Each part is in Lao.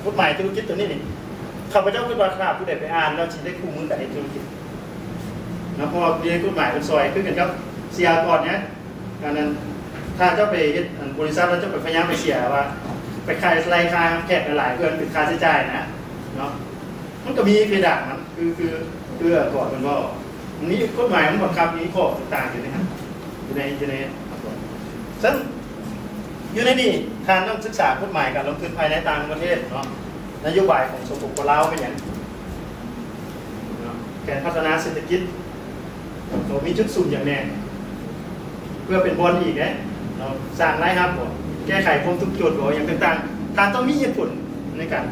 ກົດໝາຍທຸລະກິດໂຕນີ້ນີ້ ຂ້າພະເຈົ້າຄິດວ່າຖ້າຜູ້ໃດໄປອ່ານແລ້ວຊິໄດ້ຄູ່ມືກັນເຮັດທຸລະກິດເນາະ ເພາະວ່າຢູ່ໃນກົດໝາຍເພິ່ນຊ່ອຍຄືກັນກັບເສຍອາກອນເນຍ ອັນນັ້ນ ຖ້າເຈົ້າໄປເຮັດ ອັນ ບໍລິສັດ ແລ້ວເຈົ້າໄປພະຍາຍາມໄປເສຍວ່າ ໄປຂາຍ ໄລ່ຄ່າແຂກຫຼາຍໆ ເພື່ອເປັນຄ່າໃຊ້ຈ່າຍນະເນາະ ມັນກໍມີເພດານມັນ ຄື ຄື ຄືອາກອນເພິ່ນເວົ້າ ມີກົດໝາຍມັນບັງຄັບ ມີຂໍ້ຕ່າງໆຢູ່ໃນຫັ້ນ ຢູ່ໃນ ຢູ່ໃນ ເຊິ່ງຢູ່ໃນນີ້ທ່ານຕ້ອງສຶກສາກົດໝາຍການລົງທຶນພາຍໃນຕ່າງປະເທດເນາະ ນະໂຍບາຍຂອງ ສປປ ລາວ ເປັນຫຍັງເນາະ ແຜນພັດທະນາເສດຖະກິດ ໂຕມີຈຸດຊຸມຫຍັງແດ່ ເພື່ອເປັນບ່ອນອີກເດ້ເນາະ ສ້າງລາຍຮັບບໍ ແກ້ໄຂຄວາມທຸກຈົນບໍ ຫຍັງຕ່າງໆ ທ່ານຕ້ອງມີເຫດຜົນໃນການ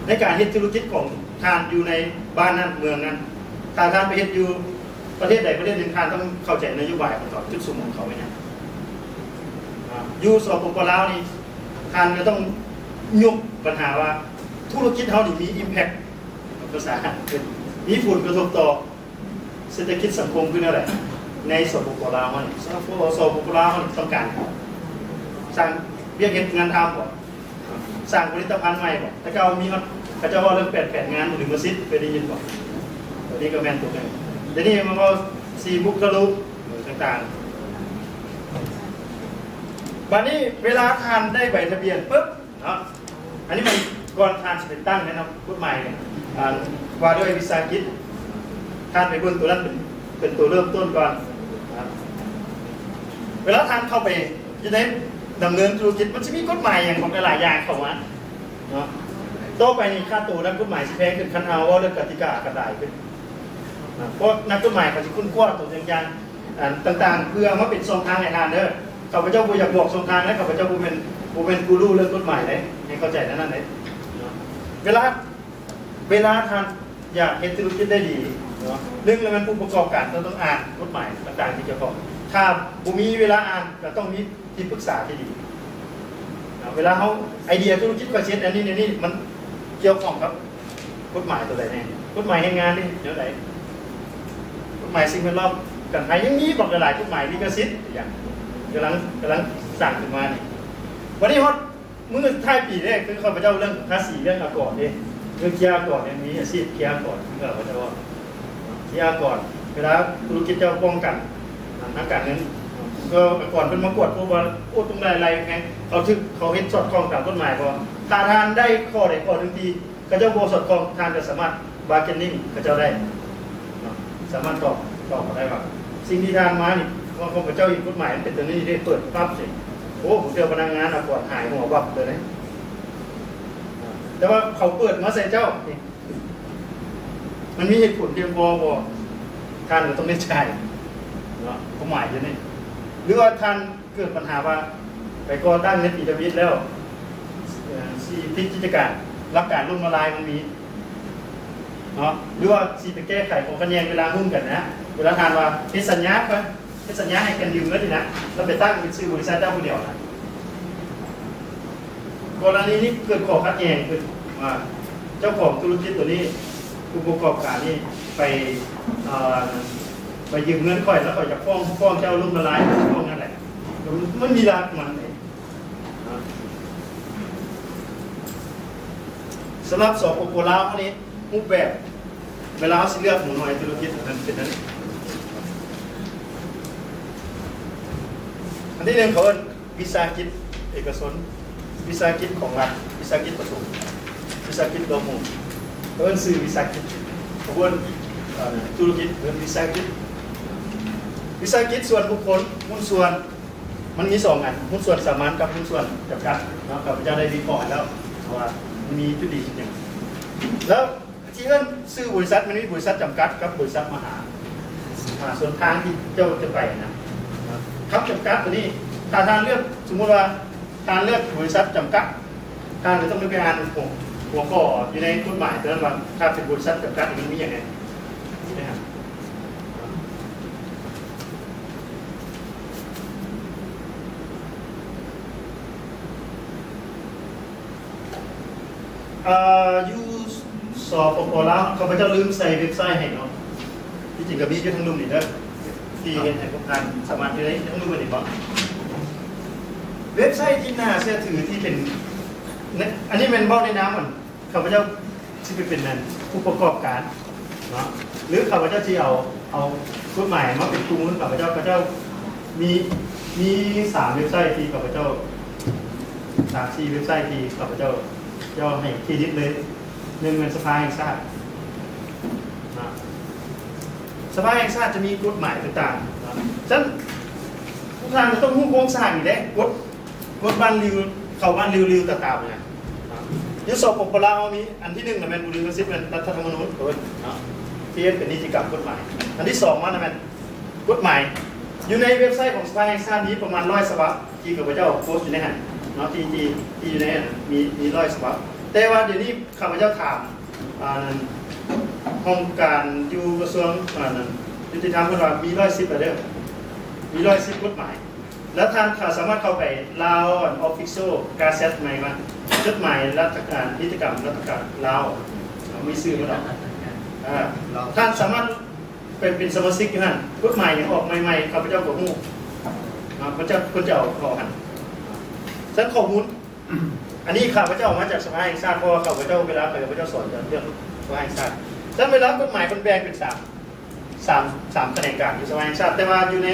ໃນການເຮັດທຸລະກິດຂອງທ່ານຢູ່ໃນບ້ານນັ້ນເມືອງນັ້ນ ຖ້າທ່ານໄປເຮັດຢູ່ປະເທດໃດປະເທດໜຶ່ງ ທ່ານຕ້ອງເຂົ້າໃຈນະໂຍບາຍຂອງເຂົາ ຈຸດຊຸມຂອງເຂົາເປັນຫຍັງ ອາ ຢູ່ ສປປ ລາວ ນີ້ ທ່ານກໍຕ້ອງຍົກບັນຫາວ່າທຸລະກິດເຮົານີ້ມີ impact ພາສາ ມີຜົນກະທົບຕໍ່ເສດຖະກິດສັງຄົມຄືແນວໃດ ໃນ ສປປ ລາວ ເຮົານີ້ ສປປ ສປປ ລາວ ເຮົານີ້ຕ້ອງການສ້າງວຽກເຮັດງານທຳບໍ ສ້າງຜະລິດຕະພັນໃໝ່ບໍ ແຕ່ເກົ່າມີຮອດ ເຂົາເຈົ້າເວົ້າເລື່ອງແປດແຜນງານ ຫຼື ມະສິດ ເຄີຍໄດ້ຍິນບໍ ໂຕນີ້ກໍແມ່ນໂຕໜຶ່ງ ດຽວນີ້ມາເວົ້າສີ່ບຸກກະລຸກ ເອີ ຕ່າງໆ ບາດນີ້ເວລາທ່ານໄດ້ໃບທະບຽນປຶບເນາະ ອັນນີ້ມັນກ່ອນທ່ານຊິໄປຕັ້ງແມ່ນເນາະ ກົດໝາຍ ອາ ວ່າດ້ວຍວິສາຫະກິດ ທ່ານໄປເບິ່ງໂຕນັ້ນເປັນ ເປັນໂຕເລີ່ມຕົ້ນກ່ອນນະ ເວລາທ່ານເຂົ້າໄປ ຢູ່ໃນດຳເນີນທຸລະກິດ ມັນຊິມີກົດໝາຍຫຍັງຂອງຫຼາຍໆຢ່າງເຂົ້າມາເນາະ ຕໍ່ໄປນີ້ຄ່າໂຕນັກກົດໝາຍຊິແພງຂຶ້ນ ຄັນເຮົາເວົ້າເລື່ອງກະຕິກາກໍຫຼາຍຂຶ້ນນະ ເພາະນັກກົດໝາຍເຂົາຊິຄົ້ນຄວ້າໂຕຢ່າງໆ ອັນຕ່າງໆ ເພື່ອມາເປັນຊ່ອງທາງໃຫ້ທ່ານເດີ ຂ້າພະເຈົ້າບໍ່ຢາກບອກຊ່ອງທາງເດີ ຂ້າພະເຈົ້າບໍ່ແມ່ນ ບໍ່ແມ່ນກູຣູເລື່ອງກົດໝາຍເດ້ ໃຫ້ເຂົ້າໃຈແນວນັ້ນເດ້ເນາະ ເວລາ ເວລາທ່ານຢາກເຮັດທຸລະກິດໄດ້ດີເນາະ ໜຶ່ງແລ້ວແມ່ນຜູ້ປະກອບການຕ້ອງ ຕ້ອງອ່ານກົດໝາຍຕ່າງໆທີ່ກ່ຽວຂ້ອງ ຖ້າບໍ່ມີເວລາອ່ານກໍຕ້ອງມີທີ່ປຶກສາທີ່ດີເນາະ ເວລາເຮົາ ໄອເດຍທຸລະກິດຂ້ອຍຊິເຮັດອັນນີ້ ອັນນີ້ ມັນກ່ຽວຂ້ອງກັບກົດໝາຍຕົວໃດແດ່ ກົດໝາຍແຮງງານນີ້ແນວໃດ ກົດໝາຍສິ່ງແວດລ້ອມ ກັນໄພ ຍັງມີບັກຫຼາຍໆ ກົດໝາຍລິຂະສິດ ຫຍັງ ກຳລັງ ກຳລັງສ້າງຂຶ້ນມານີ້ ບັດນີ້ຮອດ ມື້ທ້າຍປີເດ້ ຄືຂ້າພະເຈົ້າເລື່ອງພາສີ ເລື່ອງອາກອນເດ້ ເລື່ອງເຄຍອາກອນເດ້ ມີອາຊີບເຄຍອາກອນ ຄືຂ້າພະເຈົ້າເວົ້າ ເຄຍອາກອນ ເວລາທຸລະກິດເຈົ້າປ້ອງກັນທາງການເງິນ ກໍອາກອນເພິ່ນມາກວດພົບວ່າ ໂອ້ ຕ້ອງໄດ້ໄລ່ແພງ ເຂົາຖືກ ເຂົາເຮັດສອດຄ່ອງຕາມກົດໝາຍບໍ່ ຖ້າທ່ານໄດ້ຂໍ້ໃດຂໍ້ໜຶ່ງທີ່ ເຂົາເຈົ້າບໍ່ສອດຄ່ອງ ທ່ານກໍສາມາດ bargaining ເຂົາເຈົ້າໄດ້ເນາະ ສາມາດຕອບ ຕອບເຂົາໄດ້ວ່າ ສິ່ງທີ່ທ່ານມານີ້ ເພາະເຂົາເຈົ້າເຮັດກົດໝາຍມັນເປັນຕົວນີ້ເດ້ ເປີດປັບຊິ ໂອ້ ບາງເທື່ອພະນັກງານອາກອນຫາຍຫົວວັບເລີຍເດ້ ແຕ່ວ່າເຂົາເປີດມາໃສ່ເຈົ້ານີ້ ມັນມີເຫດຜົນພຽງພໍບໍ່? ທ່ານກໍຕ້ອງໄດ້ຈ່າຍເນາະ ຄວາມໝາຍຢູ່ນີ້ ຫຼືວ່າທ່ານ ເກີດບັນຫາວ່າໄປກໍ່ຕັ້ງໃນປີທຳອິດແລ້ວ ເອີ ຊິປິດກິດຈະການ ຫຼັກການລົ້ມລະລາຍມັນມີເນາະ ຫຼືວ່າຊິໄປແກ້ໄຂຂໍ້ຂັດແຍ່ງເວລາຫຸ້ນກັນນະ ເວລາທ່ານວ່າເຮັດສັນຍາໄປ ເຮັດສັນຍາໃຫ້ກັນຢືມເງິນນີ້ນະ ແລ້ວໄປຕັ້ງເປັນຊື່ບໍລິສັດເຈົ້າຜູ້ດຽວນະ ກໍລະນີນີ້ເກີດຂໍ້ຂັດແຍ່ງຂຶ້ນວ່າ ເຈົ້າຂອງທຸລະກິດໂຕນີ້ ຜູ້ປະກອບການນີ້ໄປ ເອີ ໄປຢືມເງິນຂ້ອຍ ແລ້ວຂ້ອຍຈະຟ້ອງ ຟ້ອງເຈົ້າລົ້ມລະລາຍ ຟ້ອງນັ້ນແຫຼະ ມັນມີຫຼັກມັນເດ້ ສຳລັບ ສປປ ລາວ ເຮົານີ້ ຮູບແບບ ເວລາເຮົາຊິເລືອກຫົວໜ່ວຍທຸລະກິດ ອັນນັ້ນເປັນອັນນີ້ ອັນທີໜຶ່ງ ເຂົາເອີ້ນ ວິສາຫະກິດເອກະຊົນ, ວິສາຫະກິດຂອງລັດ, ວິສາຫະກິດປະສົມ, ວິສາຫະກິດລວມໂຮງ, ເອີ້ນຊື່ວິສາຫະກິດ, ຂະບວນ ເອີ ທຸລະກິດເອີ້ນວິສາຫະກິດ, ວິສາຫະກິດສ່ວນບຸກຄົນ, ຫຸ້ນສ່ວນ, ມັນມີສອງອັນ, ຫຸ້ນສ່ວນສາມັນກັບຫຸ້ນສ່ວນຈຳກັດເນາະ, ຂ້າພະເຈົ້າໄດ້ວິເຄາະໃຫ້ແລ້ວ ວ່າມັນມີຈຸດດີຈຸດຫຍັງ ແລ້ວ ທີ່ເອີ້ນຊື່ບໍລິສັດ ມັນມີບໍລິສັດຈຳກັດກັບບໍລິສັດມະຫາ ມະຫາຊົນ ທາງທີ່ເຈົ້າຈະໄປນະ ຄຳຈຳກັດຕົວນີ້ ຖ້າທ່ານເລືອກ ສົມມຸດວ່າທ່ານເລືອກບໍລິສັດຈຳກັດ ທ່ານກໍຕ້ອງໄດ້ໄປອ່ານຫົວ ຫົວຂໍ້ຢູ່ໃນກົດໝາຍຕົວນັ້ນວ່າ ຖ້າເປັນບໍລິສັດຈຳກັດນີ້ມັນມີຫຍັງແດ່ ເຫັນໄໝ? ເອີ ຢູ່ ສປປ ລາວ ຂ້າພະເຈົ້າລືມໃສ່ເວັບໄຊໃຫ້ເນາະ ທີ່ຈິງກໍມີຢູ່ທາງລຸ່ມນີ້ເດີ ທີ່ເຮັດໃຫ້ພວກທ່ານສາມາດຢູ່ໄດ້ທາງລຸ່ມນີ້ບໍ ເວັບໄຊທີ່ໜ້າເຊື່ອຖືທີ່ເປັນ ອັນນີ້ແມ່ນເວົ້າໃນນາມອັນ ຂ້າພະເຈົ້າຊິໄປເປັນອັນຜູ້ປະກອບການເນາະ ຫຼືຂ້າພະເຈົ້າຊິເອົາ ເອົາກົດໝາຍມາເປັນຄູ່ມື ຂ້າພະເຈົ້າ ຂ້າພະເຈົ້າມີ ມີສາມເວັບໄຊທີ່ຂ້າພະເຈົ້າ ສາມສີ່ເວັບໄຊທີ່ຂ້າພະເຈົ້າ ເຈົ້າໃຫ້ເຄຣດິດເລີຍ. ໜຶ່ງແມ່ນສະພາແຫ່ງຊາດເນາະ ສະພາແຫ່ງຊາດຈະມີກົດໝາຍຕ່າງໆເນາະ ສະນັ້ນ ພວກທ່ານກໍຕ້ອງຮູ້ໂຄງສ້າງນີ້ເດ້ ກົດ ກົດບ້ານລິວ ເຂົ້າບ້ານລິວໆ ຕາຕາມນີ້ນະ. ຢູ່ ສປປ ລາວ ເຮົາມີອັນທີໜຶ່ງນະແມ່ນບຸລິມະສິດ ແມ່ນລັດຖະທຳມະນູນ ເອີ ເນາະ ທີ່ເຮັດເປັນນິຕິກຳກົດໝາຍ. ອັນທີສອງມານະແມ່ນກົດໝາຍ. ຢູ່ໃນເວັບໄຊຂອງສະພາແຫ່ງຊາດມີປະມານຮ້ອຍສະບັບ ທີ່ຂ້າພະເຈົ້າໂພສຢູ່ໃນຫັ້ນເນາະ ທີ່ ທີ່ ທີ່ຢູ່ໃນຫັ້ນມີ ມີຮ້ອຍສະບັບ. ແຕ່ວ່າດຽວນີ້ຂ້າພະເຈົ້າຖາມ ອັນ ຫ້ອງການຢູ່ກະຊວງ ອັນ ຍຸຕິທຳ ເພິ່ນວ່າມີຮ້ອຍສິບແລ້ວເດີ ມີຮ້ອຍສິບກົດໝາຍ. ແລ້ວທ່ານກໍສາມາດເຂົ້າໄປ Lao ອັນ Official Gazette ໃໝ່ວ່າ ຈົດໝາຍລັດຖະການ ນິຕິກຳລັດຖະການລາວ ມີຊື່ມັນດອກ ອາ ທ່ານສາມາດໄປເປັນສະມາຊິກຢູ່ຫັ້ນ ກົດໝາຍຫຍັງອອກໃໝ່ໆ ຂ້າພະເຈົ້າກໍຮູ້ເນາະ ເພິ່ນຈະ ເພິ່ນຈະເອົາເຂົ້າຫັ້ນ. ສະນັ້ນຂໍ້ມູນ ອັນນີ້ຂ້າພະເຈົ້າເອົາມາຈາກສະພາແຫ່ງຊາດ ເພາະວ່າຂ້າພະເຈົ້າ ເວລາໄປ ຂ້າພະເຈົ້າສອນເລື່ອງສະພາແຫ່ງຊາດ. ສະນັ້ນເວລາກົດໝາຍເພິ່ນແບ່ງເປັນສາມ ສາມ ສາມຂະແໜງການຢູ່ສະພາແຫ່ງຊາດ ແຕ່ວ່າຢູ່ໃນ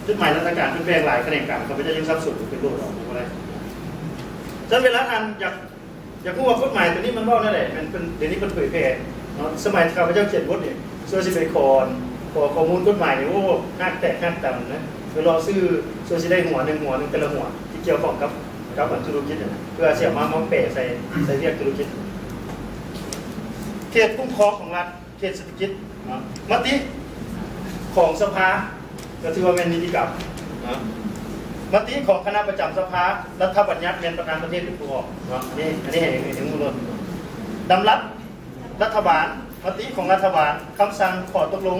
ຈົດໝາຍລັດຖະການເພິ່ນແບ່ງຫຼາຍຂະແໜງການ ຂ້າພະເຈົ້າຍັງສັບສົນ ເປັນໂລດອອກບໍ່ໄດ້. ສະນັ້ນເວລາທ່ານຢາກ ຢາກຮູ້ວ່າກົດໝາຍໂຕນີ້ມັນເວົ້າແນວໃດ ແມ່ນເພິ່ນ ດຽວນີ້ເພິ່ນເຜີຍແຜ່ເນາະ. ສະໄໝຂ້າພະເຈົ້າຂຽນບົດນີ້ ສ່ວນຊິໄປຂໍ ຂໍຂໍ້ມູນກົດໝາຍນີ້ ໂອ້ ຮາກແຕກຮາກຕັນນະ ໄປລໍຊື້ ສ່ວນຊິໄດ້ຫົວໜຶ່ງ ຫົວໜຶ່ງ ແຕ່ລະຫົວທີ່ກ່ຽວຂ້ອງກັບ ກັບອັນທຸລະກິດຫັ້ນນະ ເພື່ອຊິເອົາມາ ມາແປໃສ່ ໃສ່ວຽກທຸລະກິດ. ເຂດຄຸ້ມຄອງຂອງລັດ ເຂດເສດຖະກິດເນາະ ມະຕິຂອງສະພາ ກໍຖືວ່າແມ່ນນິຕິກຳເນາະ ມະຕິຂອງຄະນະປະຈຳສະພາ ລັດຖະບັນຍັດແມ່ນປະທານປະເທດເປັນຜູ້ອອກເນາະ. ອັນນີ້ ອັນນີ້ໃຫ້ ໃຫ້ຮູ້ໂລດ. ດຳລັດລັດຖະບານ ມະຕິຂອງລັດຖະບານ ຄຳສັ່ງຂໍ້ຕົກລົງ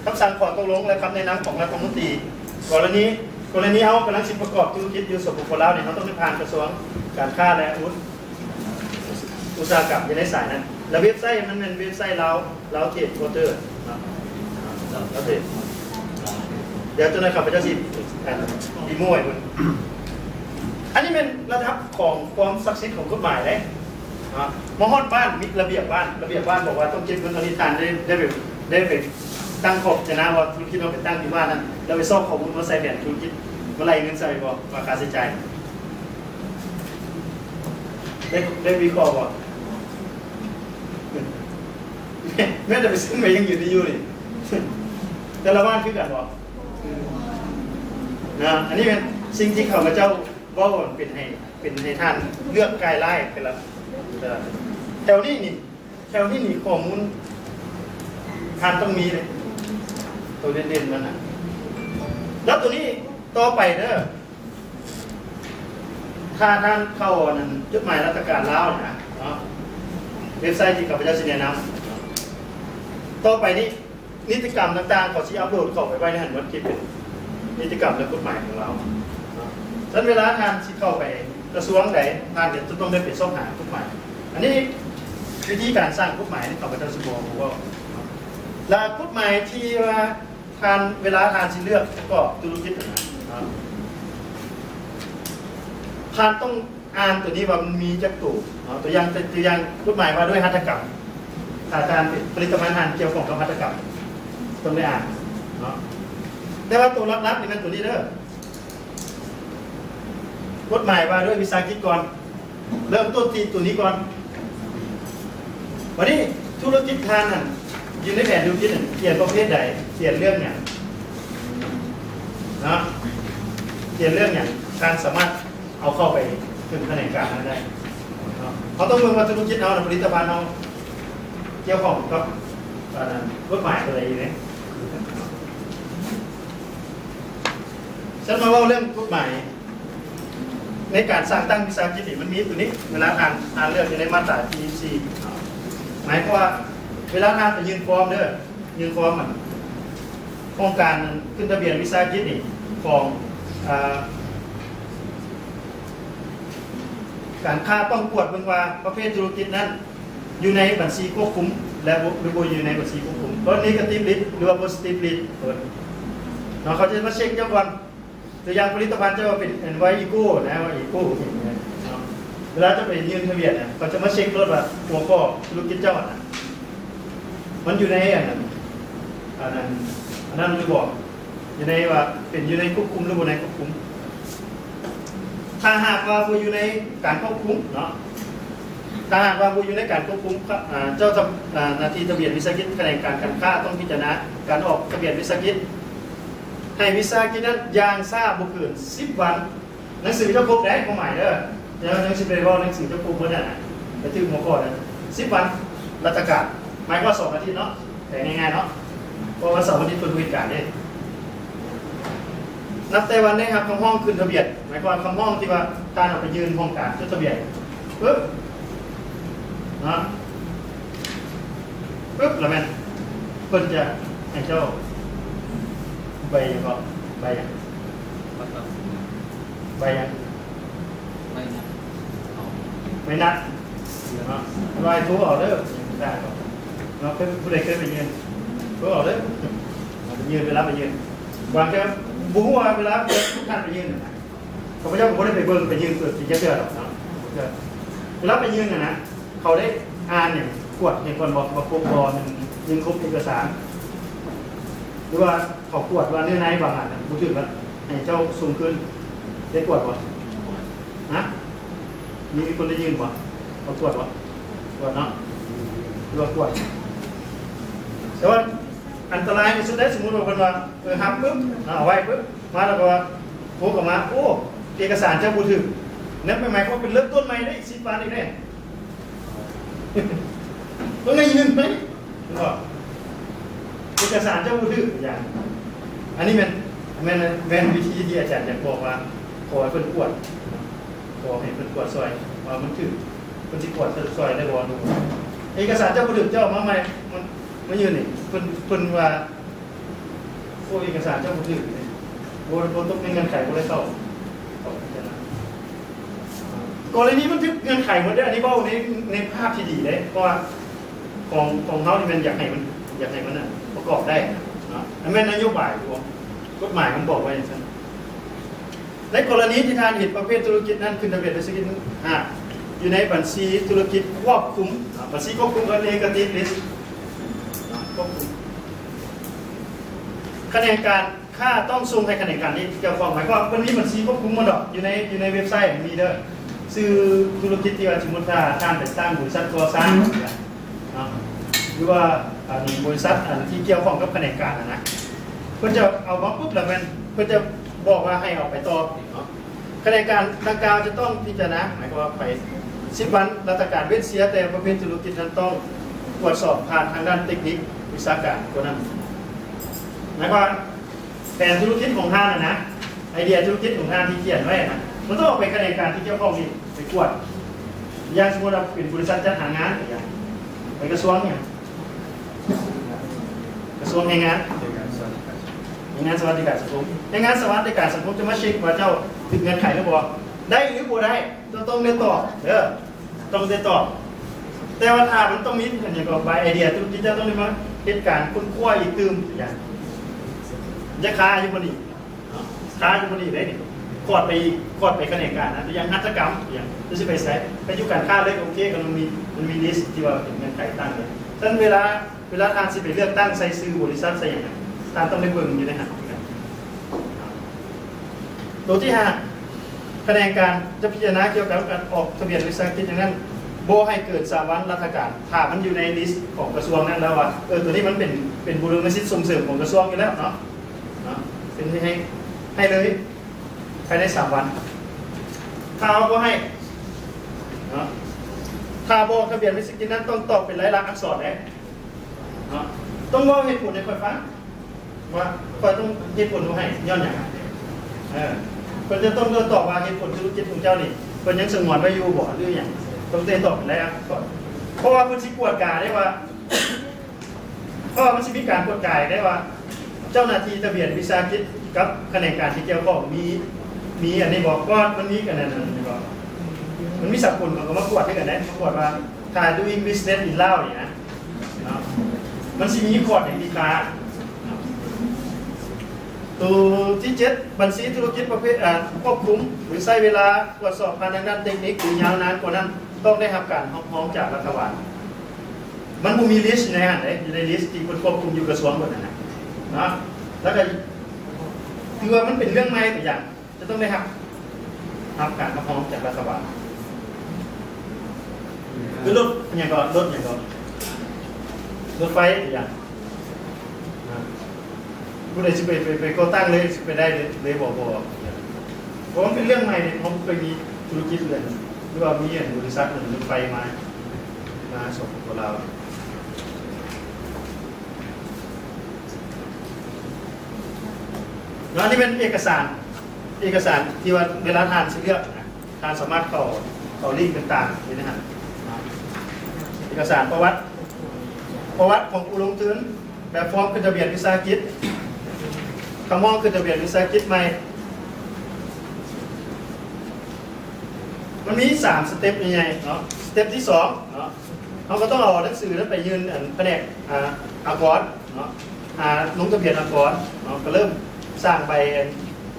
ຄຳສັ່ງຂໍ້ຕົກລົງ ແລະ ຄຳແນະນຳຂອງລັດຖະມົນຕີ. ກໍລະນີ ກໍລະນີເຮົາກຳລັງຊິປະກອບທຸລະກິດຢູ່ ສປປ ລາວ ນີ້ ເຮົາຕ້ອງໄດ້ຜ່ານກະຊວງການຄ້າ ແລະ ອຸດ ອຸດສາຫະກຳ ຢູ່ໃນສາຍນັ້ນ. ແລ້ວເວັບໄຊມັນແມ່ນເວັບໄຊລາວ ລາວເທຣດໂປຣເຕີເນາະ ລາວເທຣດ. ດຽວຈັກໜ່ອຍຂ້າພະເຈົ້າຊິ ອັນ ເດໂມໃຫ້ເບິ່ງ. ອັນນີ້ແມ່ນລະດັບຂອງຄວາມສັກສິດຂອງກົດໝາຍເດ້ເນາະ. ມາຮອດບ້ານ ມີລະບຽບບ້ານ ລະບຽບບ້ານບອກວ່າຕ້ອງເກັບເງິນເທົ່ານີ້. ທ່ານໄດ້ ໄດ້ໄປ ໄດ້ໄປຕັ້ງຂອບຈະນາວ່າທຸລະກິດເຮົາໄປຕັ້ງຢູ່ບ້ານນັ້ນ ແລ້ວໄປຊອກຂໍ້ມູນມາໃສ່ແຜນທຸລະກິດ ມາໄລ່ເງິນໃສ່ບໍ່ ວ່າຄ່າໃຊ້ຈ່າຍ ໄດ້ ໄດ້ວິເຄາະບໍ່? ແມ່ນແຕ່ໄປຊື້ມາຍັງຢູ່ທີ່ຢູ່ນີ້ ແຕ່ລະບ້ານຄືກັນບໍ່? ນະ ອັນນີ້ແມ່ນສິ່ງທີ່ຂ້າພະເຈົ້າເວົ້າເປັນໃຫ້ ເປັນໃຫ້ທ່ານເລືອກກາຍລາຍ ແຕ່ລະ ແຖວນີ້ນີ້ ແຖວນີ້ນີ້ຂໍ້ມູນທ່ານຕ້ອງມີເດ້ ໂຕເດັ່ນໆມັນນະ. ແລ້ວໂຕນີ້ຕໍ່ໄປເດີ ຖ້າທ່ານເຂົ້າອັນນັ້ນ ຈົດໝາຍລັດຖະການລາວນະເນາະ ເວັບໄຊທີ່ຂ້າພະເຈົ້າຊິແນະນຳ ຕໍ່ໄປນີ້ ນິຕິກຳຕ່າງໆ ເຂົາຊິອັບໂຫຼດເຂົ້າໄປໄວ້ໃນຫັ້ນໝົດ ທີ່ເປັນນິຕິກຳ ແລະ ກົດໝາຍຂອງລາວເນາະ. ສະນັ້ນເວລາທ່ານຊິເຂົ້າໄປກະຊວງໃດ ທ່ານຈະຕ້ອງໄດ້ໄປຊອກຫາກົດໝາຍ. ອັນນີ້ວິທີການສ້າງກົດໝາຍນີ້ ຂ້າພະເຈົ້າຊິບໍ່ ບໍ່ເວົ້າເນາະ. ແລະ ກົດໝາຍທີ່ວ່າທ່ານ ເວລາທ່ານຊິເລືອກປະກອບທຸລະກິດຫັ້ນນະເນາະ ທ່ານຕ້ອງ ອ່ານໂຕນີ້ວ່າມັນມີຈັກໂຕເນາະ. ຕົວຢ່າງ ຕົວຢ່າງກົດໝາຍວ່າດ້ວຍຫັດຖະກຳ ຖ້າທ່ານເປັນຜະລິດຕະພັນທ່ານກ່ຽວຂ້ອງກັບຫັດຖະກຳ ຕ້ອງໄດ້ອ່ານເນາະ. ແຕ່ວ່າໂຕຫຼັກໆນີ້ແມ່ນໂຕນີ້ເດີ ກົດໝາຍວ່າດ້ວຍວິສາຫະກິດກ່ອນ ເລີ່ມຕົ້ນທີ່ໂຕນີ້ກ່ອນ. ບັດນີ້ທຸລະກິດທ່ານນັ້ນ ຢູ່ໃນແຜນທຸລະກິດນັ້ນ ຂຽນປະເພດໃດ ຂຽນເລື່ອງຫຍັງເນາະ ຂຽນເລື່ອງຫຍັງ ທ່ານສາມາດ ເອົາເຂົ້າໄປເຖິງຂະແໜງການນັ້ນໄດ້ເນາະ. ເຮົາຕ້ອງເບິ່ງວ່າທຸລະກິດເຮົານະ ຜະລິດຕະພັນເຮົາກ່ຽວຂ້ອງກັບ ອັນນັ້ນ ກົດໝາຍຕົວໃດຢູ່ເດ້. ຊັ້ນມາເວົ້າເລື່ອງກົດໝາຍໃນການສ້າງຕັ້ງວິສາຫະກິດນີ້ ມັນມີຕົວນີ້ ເວລາທ່ານ ທ່ານເລືອກຢູ່ໃນມາດຕາທີ່ສີ່ສິບສີ່ເນາະ ໝາຍຄວາມວ່າເວລາທ່ານໄປຍື່ນຟອມເດີ ຍື່ນຟອມອັນ ໂຄງການຂຶ້ນທະບຽນວິສາຫະກິດນີ້ ຂອງ ເອີ ການຄ້າຕ້ອງກວດເບິ່ງວ່າປະເພດທຸລະກິດນັ້ນ ຢູ່ໃນບັນຊີຄວບຄຸມ ແລະ ບໍ່ ຫຼື ບໍ່ຢູ່ໃນບັນຊີຄວບຄຸມ ເອີ negative list ຫຼືວ່າ positive list ເອີ ເນາະ ເຂົາຈະມາເຊັກເຈົ້າກ່ອນ. ຕົວຢ່າງຜະລິດຕະພັນເຈົ້າວ່າເປັນ Envy Eco ນະ ວ່າ Eco ເນາະ ວລາເຈົ້າໄປຍື່ນທະບຽນນະ ເຂົາຈະມາເຊັກໂລດວ່າຫົວຂໍ້ທຸລະກິດເຈົ້າຫັ້ນນະ ມັນຢູ່ໃນອັນນັ້ນ ອັນນັ້ນ ອັນນັ້ນຫຼືບໍ່ ຢູ່ໃນວ່າເປັນຢູ່ໃນຄວບຄຸມ ຫຼືບໍ່ໃນຄວບຄຸມ. ຖ້າຫາກວ່າບໍ່ຢູ່ໃນການຄວບຄຸມເນາະ ຖ້າຫາກວ່າບໍ່ຢູ່ໃນການຄວບຄຸມ ອາ ເຈົ້າ ອາ ໜ້າທີ່ທະບຽນວິສາຫະກິດ ຂະແໜງການການຄ້າຕ້ອງພິຈາລະນາການອອກທະບຽນວິສາຫະກິດ ໃຫ້ວິສາຫະກິດນັ້ນຢ່າງຊ້າບໍ່ເກີນສິບວັນ. ໜັງສືເຈົ້າຄົບໄດ້ ຄວາມໝາຍເດີ ແຕ່ວ່າຍັງຊິໄປເວົ້າໜັງສືເຈົ້າຄົບເບິດຫັ້ນນະ ໄປຖືກຫົວຂໍ້ນັ້ນ ສິບວັນ ລັດຖະການ ໝາຍຄວາມວ່າສອງອາທິດເນາະ ແປງ່າຍໆເນາະ ເພາະວ່າເສົາອາທິດເພິ່ນບໍ່ເຮັດການເດ້. ນັບແຕ່ວັນໄດ້ຮັບຄຳຮ້ອງຂຶ້ນທະບຽນ ໝາຍຄວາມວ່າຄຳຮ້ອງທີ່ວ່າທ່ານເອົາໄປຍື່ນຫ້ອງການຈົດທະບຽນ ປຶບ ເນາະ ປຶບ ແລ້ວແມ່ນເພິ່ນຈະໃຫ້ເຈົ້າໃບຫຍັງເກາະ ໃບຫຍັງ ໃບຫຍັງ ໃບນັດ ໃບນັດເນາະ ວ່າໃຫ້ໂທເອົາເດີ ໄດ້ເນາະ ເຄີຍ ຜູ້ໃດເຄີຍໄປຍື່ນ ໂທເອົາເດີ ໄປຍື່ນ ເວລາໄປຍື່ນ ບາງເທື່ອບໍ່ຮູ້ວ່າເວລາທຸກທ່ານໄປຍື່ນນະ ຂ້າພະເຈົ້າກໍບໍ່ໄດ້ໄປເບິ່ງໄປຍື່ນເປີດປີຈັກເທື່ອດອກເນາະ ເວລາໄປຍື່ນຫັ້ນນະ ເຂົາໄດ້ອ່ານຫຍັງ ກວດຫຍັງກ່ອນບໍ່ ວ່າຄົບບໍ່ ຍັງ ຍັງຄົບເອກະສານ ຫຼືວ່າເຂົາກວດວ່າເນື້ອໃນບາງອັນນະບໍ່ຖືກລະ ໃຫ້ເຈົ້າສົ່ງຄືນ ໄດ້ກວດບໍ່? ຮະ? ມີ ມີຄົນໄດ້ຍື່ນບໍ່? ເຂົາກວດບໍ່? ກວດເນາະ ຫຼືວ່າກວດ ແຕ່ວ່າອັນຕະລາຍທີ່ສຸດໄດ້ ສົມມຸດວ່າເພິ່ນວ່າ ເອີ ຮັບປຶບ ເອົາໄວ້ປຶບ ມາແລ້ວກໍວ່າ ໂທເຂົ້າມາ ໂອ້ ເອກະສານເຈົ້າບໍ່ຖືກ ນັ້ນໝາຍຄວາມວ່າເປັນເລີ່ມຕົ້ນໃໝ່ໄດ້ ສິບວັນອີກເດ້ ຕ້ອງໄດ້ຍື່ນໄປ ເຫັນບໍ່? ເອກະສານເຈົ້າບໍ່ຖືກຢ່າງ ອັນນີ້ແມ່ນ ແມ່ນ ແມ່ນວິທີທີ່ອາຈານຢາກບອກວ່າ ຂໍໃຫ້ເພິ່ນກວດ ຂໍໃຫ້ເພິ່ນກວດຊ່ອຍວ່າມັນຖືກ ເພິ່ນຊິກວດຊ່ອຍໄດ້ບໍ່ ເອກະສານເຈົ້າບໍ່ຖືກ ເຈົ້າເອົາມາໃໝ່ ມາ ມາຍື່ນນີ້ ເພິ່ນ ເພິ່ນວ່າ ໂອ້ ເອກະສານເຈົ້າບໍ່ຖືກເດ ບໍ່ ບໍ່ຕົກໃນເງື່ອນໄຂ ບໍ່ໄດ້ເຂົ້າ ເຂົ້າພິຈາລະນາ ກໍລະນີມັນຖືກເງື່ອນໄຂໝົດເດ້ ອັນນີ້ເວົ້າໃນ ໃນພາບທີ່ດີເດ້ ເພາະວ່າຂອງ ຂອງເຮົານີ້ແມ່ນຢາກໃຫ້ມັນ ຢາກໃຫ້ມັນ ອະ ປະກອບໄດ້ເນາະ ອັນແມ່ນນະໂຍບາຍຂອງກົດໝາຍມັນບອກໄວ້ຈັ່ງຊັ້ນ. ໃນກໍລະນີທີ່ທ່ານເຫັນປະເພດທຸລະກິດນັ້ນຂຶ້ນທະບຽນໃນເສດຖະກິດຫ້າ ຢູ່ໃນບັນຊີທຸລະກິດຄວບຄຸມ ອາ ບັນຊີຄວບຄຸມ ເອີ້ນ negative list ຄວບຄຸມ ຂະແໜງການ ຄ່າຕ້ອງສົ່ງໃຫ້ຂະແໜງການທີ່ກ່ຽວຂ້ອງ ໝາຍຄວາມວ່າເພິ່ນມີບັນຊີຄວບຄຸມໝົດດອກ ຢູ່ໃນ ຢູ່ໃນເວັບໄຊມັນມີເດີ ຊື່ທຸລະກິດທີ່ວ່າ ສົມມຸດຖ້າທ່ານໄປຕັ້ງບໍລິສັດກໍ່ສ້າງເນາະ ຫຼືວ່າ ອັນ ບໍລິສັດ ອັນ ທີ່ກ່ຽວຂ້ອງກັບຂະແໜງການຫັ້ນນະ ເພິ່ນຈະເອົາມາປຶບ ແລ້ວແມ່ນເພິ່ນຈະບອກວ່າໃຫ້ເອົາໄປຕໍ່ເນາະ ຂະແໜງການດັ່ງກ່າວຈະຕ້ອງພິຈາລະນາ ໝາຍຄວາມວ່າໄປສິບວັນ ລັດຖະການເວັ້ນເສຍແຕ່ປະເພດທຸລະກິດນັ້ນຕ້ອງກວດສອບຜ່ານທາງດ້ານເຕັກນິກວິຊາການກ່ອນນັ້ນ ໝາຍຄວາມວ່າ ແຜນທຸລະກິດຂອງທ່ານຫັ້ນນະ ໄອເດຍທຸລະກິດຂອງທ່ານທີ່ຂຽນໄວ້ນະ ມັນຕ້ອງເອົາໄປຂະແໜງການທີ່ກ່ຽວຂ້ອງນີ້ໄປກວດ ຢ່າງສົມມຸດວ່າເປັນບໍລິສັດຈັດຫາງານ ຢ່າງໄປກະຊວງຫຍັງ ກະຊວງແຮງງານ ແຮງງານສະຫວັດດີການສັງຄົມ ແຮງງານສະຫວັດດີການສັງຄົມຈະມາເຊັກວ່າເຈົ້າຖືກເງື່ອນໄຂຫຼືບໍ່ ໄດ້ຫຼືບໍ່ໄດ້ ເຈົ້າຕ້ອງໄດ້ຕອບເດີ ຕ້ອງໄດ້ຕອບ ແຕ່ວ່າຖ້າມັນຕ້ອງມີອັນຫຍັງກໍໃບໄອເດຍທຸລະກິດ ເຈົ້າຕ້ອງໄດ້ມາເຮັດການຄົ້ນຄວ້າອີກຕື່ມ ຢ່າງ ຢ່າຄາຢູ່ບ່ອນນີ້ເນາະ ຄາຢູ່ບ່ອນນີ້ເດ້ນີ້ ຂອດໄປອີກ ຂອດໄປຂະແໜງການນະ ຢ່າງຫັດຖະກຳ ຢ່າງ ຫຼືຊິໄປໃສ ໄປຢູ່ການຄ້າເລີຍ ໂອເຄ ກໍມັນມີ ມັນມີລິສທີ່ວ່າເປັນເງື່ອນໄຂຕັ້ງເລີຍ ສະນັ້ນເວລາ ເວລາທ່ານຊິໄປເລືອກຕັ້ງໃສ່ຊື່ບໍລິສັດໃສ່ຫຍັງນະ ທ່ານຕ້ອງໄດ້ເບິ່ງຢູ່ໃນຫັ້ນຄືກັນ. ໂຕທີຫ້າ ຂະແໜງການຈະພິຈາລະນາກ່ຽວກັບການອອກທະບຽນວິສາຫະກິດຫຍັງນັ້ນ ບໍ່ໃຫ້ເກີນສາມວັນລັດຖະການ ຖ້າມັນຢູ່ໃນລິສຂອງກະຊວງນັ້ນແລ້ວວ່າ ເອີ ໂຕນີ້ມັນເປັນ ເປັນບຸລິມະສິດສົ່ງເສີມຂອງກະຊວງຢູ່ແລ້ວເນາະ ເນາະ ເປັນໃຫ້ ໃຫ້ເລີຍ ພາຍໃນສາມວັນ ຖ້າເຮົາບໍ່ໃຫ້ເນາະ ຖ້າບໍ່ອອກທະບຽນວິສາຫະກິດນັ້ນ ຕ້ອງຕອບເປັນລາຍລັກອັກສອນເດ້ ເນາະ ຕ້ອງເວົ້າເຫດຜົນໃຫ້ຂ້ອຍຟັງ ວ່າຂ້ອຍຕ້ອງເຫດຜົນບໍ່ໃຫ້ຍ້ອນຫຍັງ ເອີ ເພິ່ນຈະຕ້ອງຕອບວ່າເຫດຜົນທຸລະກິດຂອງເຈົ້ານີ້ ເພິ່ນຍັງສະຫງວນໄວ້ຢູ່ບໍ່ ຫຼືຫຍັງ ຕ້ອງໄດ້ຕອບໃນອັກສອນ ເພາະວ່າເພິ່ນຊິກວດກາໄດ້ວ່າ ເພາະວ່າມັນຊິມີການກວດກາໄດ້ວ່າ ເຈົ້າໜ້າທີ່ທະບຽນວິສາຫະກິດກັບຂະແໜງການທີ່ກ່ຽວຂ້ອງມີ ມີອັນນີ້ບໍ່ ເພາະວ່າມັນມີອັນນັ້ນ ອັນນີ້ບໍ່ ມັນມີສາກົນ ເຂົາກໍມາກວດຄືກັນເດ້ ມາກວດວ່າ ຖ້າ doing business in Laos ນີ້ນະ ເນາະ ມັນຊິມີຄອດໃນທີ່ຄ້າ ໂຕທີເຈັດ ບັນຊີທຸລະກິດປະເພດ ອາ ຄວບຄຸມ ຫຼື ໃຊ້ເວລາກວດສອບຜ່ານທາງດ້ານເຕັກນິກ ຫຼື ຍາວນານກວ່ານັ້ນ ຕ້ອງໄດ້ຮັບການຮັບຮອງຈາກລັດຖະບານ. ມັນບໍ່ມີລິສໃນຫັ້ນເດ້ ຢູ່ໃນລິສທີ່ເພິ່ນຄວບຄຸມຢູ່ກະຊວງເພິ່ນຫັ້ນນະ ເນາະ. ແລ້ວກໍຖືວ່າມັນເປັນເລື່ອງໃໝ່ໄປຢ່າງ ຈະຕ້ອງໄດ້ຮັບ ຮັບການຮັບຮອງຈາກລັດຖະບານ. ຄືລົດຫຍັງກໍ ລົດຫຍັງກໍ ລົດໄຟອີກຢ່າງ ອາ ຜູ້ໃດຊິໄປ ໄປ ໄປກໍ່ຕັ້ງເລີຍ ຊິໄປໄດ້ເລີຍ ເລີຍບໍ່? ບໍ່ ເພາະມັນເປັນເລື່ອງໃໝ່ເດ້ ເຮົາບໍ່ເຄີຍມີທຸລະກິດເລີຍ ຫຼືວ່າມີອັນບໍລິສັດອັນລົດໄຟມາ ມາ ສປປ ລາວ. ແລ້ວອັນນີ້ແມ່ນເອກະສານ ເອກະສານທີ່ວ່າເວລາທ່ານຊິເລືອກນະ ທ່ານສາມາດເຂົ້າ ເຂົ້າລິ້ງຕ່າງໆຢູ່ໃນຫັ້ນເນາະ. ເອກະສານປະຫວັດ ປະຫວັດຂອງຜູ້ລົງທຶນ, ແບບຟອມຂຶ້ນທະບຽນວິສາຫະກິດ, ຄຳຮ້ອງຂຶ້ນທະບຽນວິສາຫະກິດໃໝ່. ມັນມີສາມສະເຕັບໃຫຍ່ໆເນາະ. ສະເຕັບທີສອງເນາະ ເຮົາກໍຕ້ອງເອົາໜັງສືນັ້ນໄປຍື່ນ ອັນ ພະແນກ ອາ ອາກອນເນາະ ອາ ລົງທະບຽນອາກອນເນາະ ກໍເລີ່ມສ້າງໃບ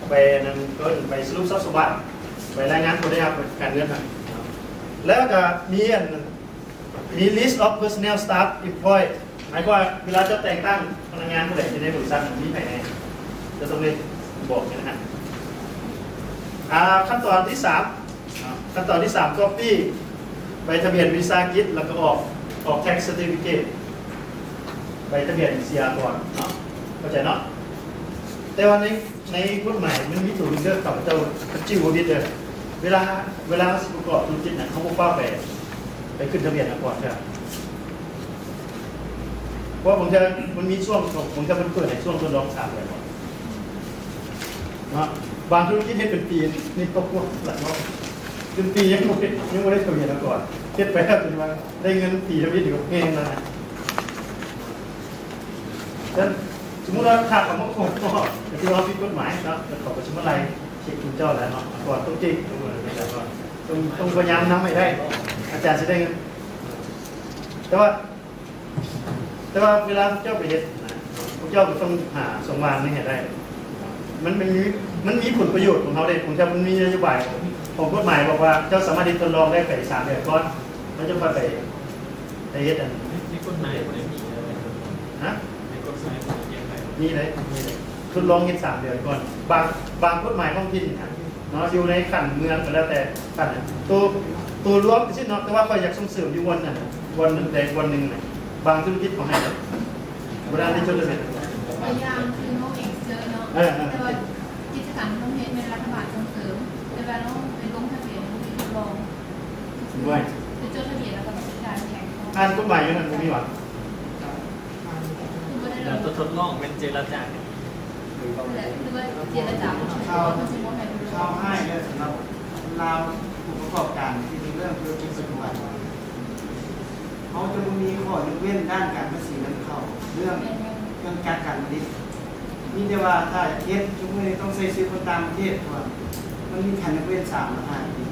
ໃບນັ້ນ ເອີ້ນໃບສະຫຼຸບຊັບສົມບັດ ໃບລາຍງານຜົນໄດ້ຮັບການເງິນຫັ້ນເນາະ. ແລ້ວກໍມີ ອັນ ມີ list of personnel staff employed ໝາຍຄວາມວ່າເວລາເຈົ້າແຕ່ງຕັ້ງພະນັກງານຜູ້ໃດຢູ່ໃນບໍລິສັດ ມີໃຜແດ່ ຈະຕ້ອງໄດ້ບອກໃຫ້ນະ. ອາ ຂັ້ນຕອນທີສາມ ຂັ້ນຕອນທີສາມ copy ໃບທະບຽນວິສາຫະກິດ ແລ້ວກໍອອກ ອອກ tax certificate ໃບທະບຽນເສຍອາກອນເນາະ ເຂົ້າໃຈເນາະ. ແຕ່ວ່າໃນ ໃນກົດໝາຍມັນມີໂຕໜຶ່ງເດີ ຂ້າພະເຈົ້າຄັນຈື່ບໍ່ຜິດເດີ ເວລາ ເວລາເຮົາຊິປະກອບທຸລະກິດນະ ເຮົາບໍ່ຟ້າວໄປ ໄປຂຶ້ນທະບຽນອາກອນເທື່ອ ເພາະບາງເທື່ອມັນມີຊ່ວງ ບາງເທື່ອມັນເປີດໃຫ້ຊ່ວງທົດລອງສາມເດືອນ ເນາະ. ບາງທຸລະກິດເຮັດເປັນປີ ນີ້ກໍພວກຫຼັກເນາະ ເປັນປີຍັງບໍ່ໄດ້ ຍັງບໍ່ໄດ້ທະບຽນອາກອນ ເຮັດໄປແລ້ວຈົນວ່າໄດ້ເງິນປີທຳອິດນີ້ກໍແພງແລ້ວນະ. ສະນັ້ນ ສົມມຸດວ່າຖ້າເຂົາມາຟ້ອງເຮົາ ກໍຖືວ່າເຮົາຜິດກົດໝາຍເນາະ ແລ້ວເຂົາກໍຊິມາໄລ່ເຊັກຂອງເຈົ້າແຫຼະເນາະ ອາກອນຕົກເຈັກ ຕ້ອງ ຕ້ອງພະຍາຍາມນຳໃຫ້ໄດ້ ອາຈານຊິໄດ້ເງິນ. ແຕ່ວ່າ ແຕ່ວ່າເວລາພວກເຈົ້າໄປເຮັດນະ ພວກເຈົ້າກໍຕ້ອງຫາຊ່ອງວ່າງນີ້ໃຫ້ໄດ້. ມັນ ມັນມີ ມັນມີຜົນປະໂຫຍດຂອງເຮົາເດ້ ຂອງເຈົ້າມັນມີນະໂຍບາຍຂອງກົດໝາຍບອກວ່າ ເຈົ້າສາມາດເຮັດທົດລອງໄດ້ໄປສາມເດືອນກ່ອນ ແລ້ວຈັ່ງຄ່ອຍໄປ ໄປເຮັດອັນ ໃນກົດໝາຍບໍ່ໄດ້ມີເດີ ຮະ? ໃນກົດໝາຍບໍ່ໄດ້ຂຽນໄວ້ ມີເດ້ ມີເດ້ ທົດລອງເຮັດສາມເດືອນກ່ອນ. ບາງ ບາງກົດໝາຍທ້ອງຖິ່ນນະ ເນາະ ຢູ່ໃນຂັ້ນເມືອງກໍແລ້ວແຕ່ຂັ້ນ ໂຕ ໂຕລວມຊິເນາະ ແຕ່ວ່າຂ້ອຍຢາກສົ່ງເສີມຢູ່ບ່ອນນັ້ນ ບ່ອນໃດບ່ອນໜຶ່ງນະ ບາງທຸລະກິດເຂົາໃຫ້ນະ ບໍ່ໄດ້ຈົດທະບຽນ ຕົວຢ່າງຄືໂນເອັກເຊີເນາະ ເອີ ເອີ ແຕ່ວ່າກິດຈະການທີ່ນ້ອງເຮັດແມ່ນລັດຖະບານສົ່ງເສີມ ແຕ່ວ່ານ້ອງໄປລົງທະບຽນ ບໍ່ໄດ້ທົດລອງ ດ້ວຍ ໄປຈົດທະບຽນແລ້ວກໍໄປຈ່າຍແຂກເຂົາ ອ່ານກົດໝາຍຢູ່ນັ້ນບໍ່ມີຫວາ? ແລ້ວຕົວທົດລອງແມ່ນເຈລະຈາກັນ ແຫຼະ ຄືວ່າເຈລະຈາບໍ່ຖືກ ເຂົາ ເຂົາຊິບໍ່ໃຫ້ ຂ່າວຮ້າຍເດີ ສຳລັບລາວຜູ້ປະກອບການທີ່ເລີ່ມທຸລະກິດປັດຈຸບັນ ເຮົາຈະບໍ່ມີຂໍ້ຍົກເວັ້ນດ້ານການພາສີນຳເຂົ້າ ເລື່ອງ ແມ່ນ ເລື່ອງຈັດການຜະລິດ ມີແຕ່ວ່າຖ້າເຮັດທຸກມື້ນີ້ຕ້ອງໃຊ້ຊື່ຄົນຕ່າງປະເທດ ເພາະວ່າມັນມີການຍົກເວັ້ນສາມ ຫຼື ຫ້າປີ.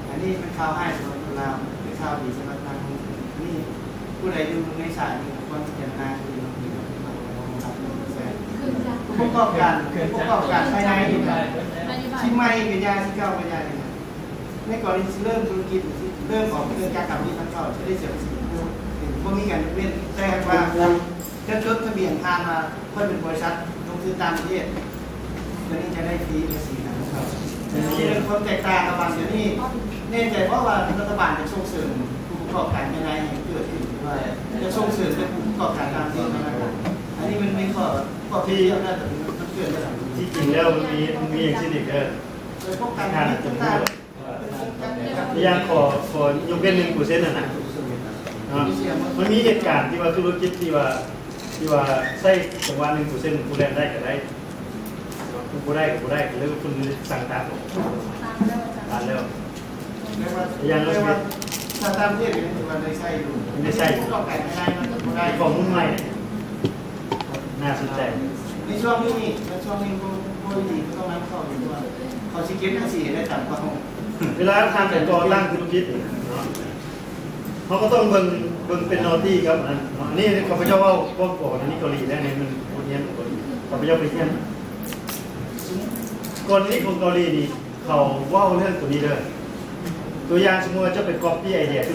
ອັນນີ້ເປັນຂ່າວຮ້າຍສຳລັບຄົນລາວ ເປັນຂ່າວດີສຳລັບນັກລົງທຶນ. ອັນນີ້ຜູ້ໃດຢູ່ໃນສາຍນີ້ຄວນພິຈາລະນາດີເນາະ ຜູ້ປະກອບການ ຜູ້ປະກອບການພາຍໃນນີ້ນະ ຊິໃໝ່ກໍຢ່າ ຊິເກົ່າກໍຢ່ານີ້ນະ ໃນກໍລະນີຊິເລີ່ມທຸລະກິດ ຊິເລີ່ມອອກເຄື່ອງຈັກການຜະລິດນຳເຂົ້າ ຈະໄດ້ເສຍພາສີ ບໍ່ມີການຍົກເວັ້ນ ແຕ່ວ່າ ຈະຈົດທະບຽນຜ່ານວ່າຂ້ອຍເປັນບໍລິສັດລົງທຶນຕ່າງປະເທດ ຕົວນີ້ຈະໄດ້ຟຣີພາສີນຳເຂົ້າ. ອັນນີ້ເປັນຄວາມແຕກຕ່າງລະຫວ່າງດຽວນີ້ ແນ່ໃຈບໍ່ວ່າລັດຖະບານຈະສົ່ງເສີມຜູ້ປະກອບການພາຍໃນໃຫ້ເກີດຂຶ້ນ ຫຼືວ່າຈະສົ່ງເສີມແຕ່ຜູ້ປະກອບການຕ່າງປະເທດເທົ່ານັ້ນ? ອັນນີ້ມັນມີຂໍ້ ຂໍ້ທີ່ອຳນາດ ທີ່ເກີດໄດ້. ທີ່ຈິງແລ້ວມັນມີ ມັນມີຢ່າງຊີ້ອີກເດີ ໂດຍພວກການຜະລິດຕ່າງໆ ຢ່າງຂໍ ຂໍຍົກເວັ້ນໜຶ່ງເປີເຊັນຫັ້ນນະ ເນາະ ມັນມີເຫດການທີ່ວ່າທຸລະກິດທີ່ວ່າ ທີ່ວ່າໃຊ້ຈັງຫວະໜຶ່ງເປີເຊັນ ຜູ້ແລ່ນໄດ້ກໍໄດ້ເນາະ ຜູ້ບໍ່ໄດ້ກໍບໍ່ໄດ້ ກໍເລີຍເພິ່ນສັ່ງຕັດອອກ ຕັດແລ້ວ ແຕ່ວ່າ ຢ່າງ ແຕ່ວ່າ ຖ້າຕ່າງປະເທດກໍຍັງຖືວ່າໄດ້ໃຊ້ຢູ່ ໄດ້ໃຊ້ຢູ່ ຜູ້ປະກອບການພາຍໃນມັນກໍບໍ່ໄດ້ ຂໍ້ມູນໃໝ່ ໜ້າສົນໃຈ. ໃນຊ່ວງນີ້ ໃນຊ່ວງນີ້ບໍ່ ບໍ່ດີ ບໍ່ຕ້ອງນຳເຂົ້າຢູ່ ເພາະວ່າເຂົາຊິເກັບພາສີໃຫ້ໄດ້ຕາມເປົ້າ. ເວລາທ່ານໄປກໍ່ຕັ້ງທຸລະກິດເນາະ ເຮົາກໍຕ້ອງເບິ່ງ ເບິ່ງເປັນໜ້າທີ່ກັບອັນນັ້ນເນາະ. ອັນນີ້ຂ້າພະເຈົ້າເວົ້າ ເວົ້າກ່ອນ ອັນນີ້ເກົາຫຼີແລ້ວ ນີ້ມັນບົດຮຽນຂອງເກົາຫຼີ ຂ້າພະເຈົ້າໄປຮຽນ ກົນນິທິຂອງເກົາຫຼີນີ້ ເຂົາເວົ້າເລື່ອງໂຕນີ້ເດີ. ຕົວຢ່າງ ສົມມຸດວ່າເຈົ້າໄປ copy ໄອເດຍ